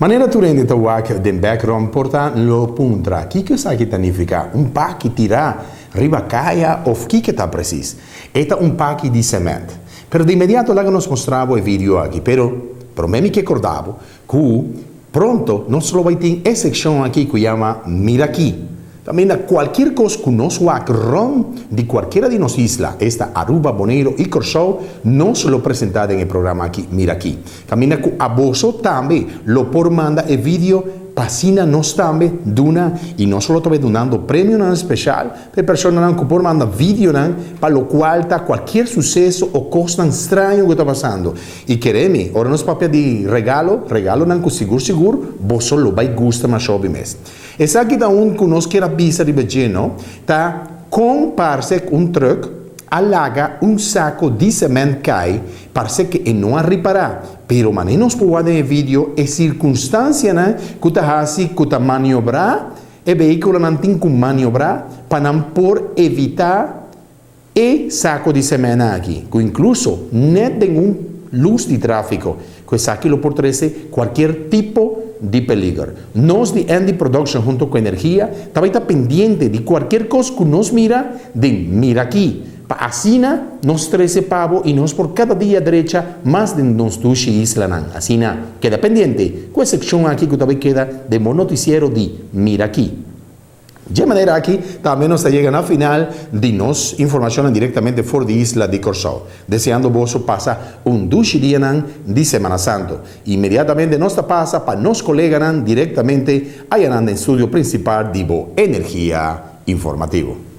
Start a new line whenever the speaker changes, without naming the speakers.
Manera tur hende ta wak den background por ta lo puntra kiko esaki ta nifiká, un paki tirá riba kaya òf kiko ta presis? E ta un paki di sèmènt. Pero di inmediato laga nos mustra bo e video aki, pero promé mi ke korda bo ku pronto nos lo bai tin e sekshon aki ku yama Mira Aki. Kaminda kualkier kos ku nos wak rònt di kualkiera di nos isla, esta Aruba, Boneiru i Kòrsou, nos lo presentá den e programa aki Mira Aki. Kaminda ku aboso tambe lo por manda e video pa asina nos tambe duna i nos lo ta bai dunando premionan speshal pa e personanan ku por manda videonan pa lokual ta kualkier suseso o kosnan straño ku ta pasando. I kere mi, ora nos papia di regalo, regalonan ku sigur sigur boso lo bai gusta masha hopi mes. Esaki ta un ku nos kier a bisa riba dje no, ta kon parse ku un trùk a laga un sako di sement kai, parse ku e no a ripará, pero manera nos por wak den e video e sirkunstansianan ku ta hasi ku ta maniobrá e vehíkulonan tin ku maniobrá pa nan por evitá E sako di semana aki, ku inkluso nèt den un lus di tráfiko, ku esaki lo por trese kualkier tipo di peliger. Nos di Andy Production hunto ku Energia ta bai ta pendiente di kualkier kos ku nos mira den Mira Aki, pa asina nos trese pa bo i nos por kada dia drecha mas den nos dushi islanan. Asina keda pendiente ku e sekshon aki ku ta bai keda den bo notisiero di Mira Aki. Dje manera aki tambe nos ta yega na final di nos informashonnan direktamente for di isla di Kòrsou. Deseando boso pasa un dushi dianan di Semana Santo. Inmediatamente nos ta pasa pa nos koleganan direktamente ayanan den studio prinsipal di bo Energia Informativo.